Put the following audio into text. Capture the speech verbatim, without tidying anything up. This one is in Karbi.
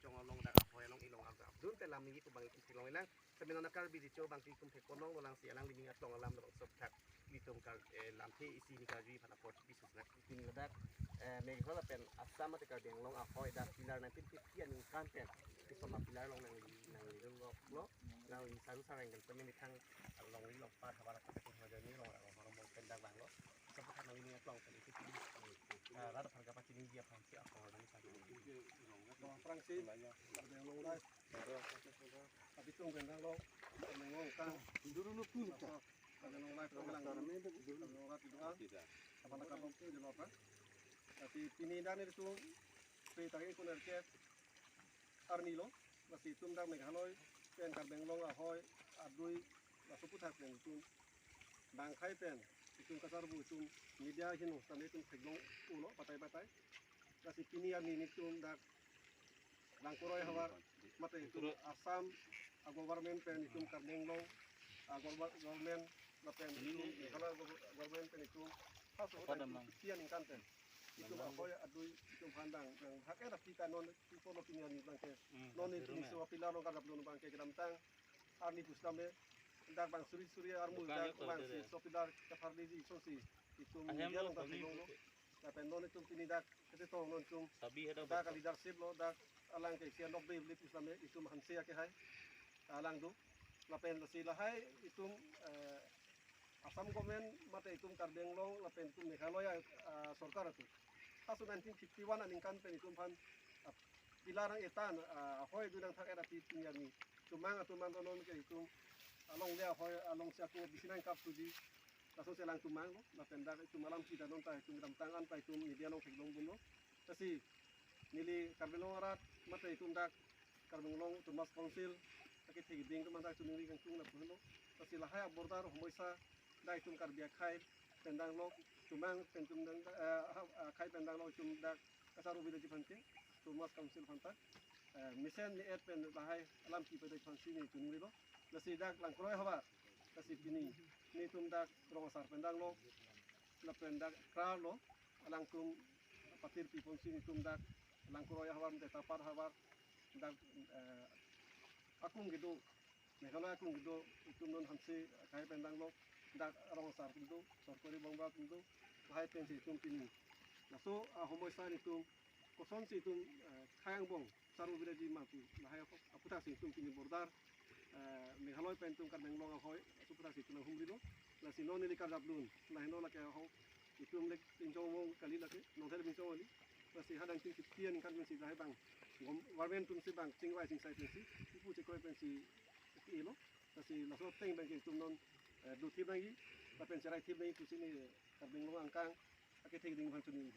Chong along dak ahoi along ilong arjap dun te lam ningje pu bang itum theklong ilang. Semi nona Karbi Recho bang itum thek ponong lo lang si alang lining aklong alam lo bang sob thak itum kar, eh, lamthe isi ni karju aphan apor pisus nak itum ladak, eh, Meghalaya pen Assam mate Karbi Anglong ahoi dak pillar nineteen fifty aningkan pen itum a pillar along nangli nangli dun lo lo nangli saru sarang kan temen ithang along ilong par habar akhai pen hajar ni along along haram pen dak bang lo. Sob thak nangli ning aklong pen itum, eh, rat aphan kapachini dia aphan si aklong nangli sandi. Bang Prangsi, Karbi Anglong Live. Abitung pen dang lo, Karbi Anglong kang. Dulu lu pun ta. Karbi Anglong Live ko lang. Karbi Anglong Live itu kan. Apa nak kamu pun jelas apa? Tapi pini dan itu pe tagi kuner ke arni lo, lasi itum dak Meghalaya pen Karbi Anglong ahoi adui laso aputhak pen itum bang akhai pen itum kasar bu itum media hino tame itum theklong ulo patai patai. Lasi pini arni nelitum dak langkoroi havar mate itum Assam a government pen itum Karbi Anglong a government lapen itum Meghalaya government pen itum haso kian ingkan pen itum ahoi adui itum aphan bang bang hak era pika non itum lo pini arni bang ke non itum so pillar lo kadap lo bang ke kedamtang arni pusitame dak bang suri suri armu dak bang si so pillar kapharli ji so si itum dia long ta lo. Lapen non itum pini dak kete tong non itum dak leadership lo dak alang ke sia nok be pusitame itum hanse ake hai alang do. Lapen si lahai itum, eh, Assam government mate itum Karbi Anglong lapen itum Meghalaya, ah, sorkar atum. Haso nineteen fifty one aningkan pen itum aphan, ah, pillar nang etan, ah, ahoi dun nangthak era pi pini arni. Chomang atum an non ke itum along le ahoi along si ako bisi nangkap sudi. Laso si alang chomang lo, lapen dak itum alam kita non ta itum kedamtang an ta itum media along theklong bun lo. Lasi neli Karbi Anglong arat mate itum dak Karbi Anglong Autonomous Council akethe keding atum dak chuningri kangtung lapu henlo. Lasi lahai a border homoisa dak itum Karbi akhai pen dang lo, chomang pen itum dang, eh, ha-, akhai pen dang lo itum dak kasar ubi daji aphan ke Autonomous Council aphan ta, eh, mesen me-et pen lahai alam kipadai aphan si neli chuningri lo. Lasi dak langkoroi havar, lasi pini nelitum dak rong asar pen dang lo, lapen dak kra lo, alangtum patir pi aphan si nelitum dak langkoroi havar mate tapar havar dak, eh, akung kedo, Meghalaya akung kedo itum non hanse akhai pen dang lo, dak rong asar atum do, sorkari bongba atum do, lahai pen si itum pini. Laso, ah, homoisa nelitum koson si itum, eh, khei angbong saru biraji ma pu lahai apu-, aputhak si itum pini border, eh, Meghalaya pen itum Karbi Anglong ahoi aputhak si itum humri lo. Lasi non neli karjap dun lahai no lake ahoi itum le pinchong mong kali lake non thel pinchong kali. Lasi hadang tin kitian kan si lahai bang gom-, government atum si bang chingvai chingsai pen si ipu chekroi pen si ilo. Lasi laso ateng bang itum non, eh, do thip nangji lapen cherai thip nangji pusi neli Karbi Anglong angkang akethe keding aphan chuningri.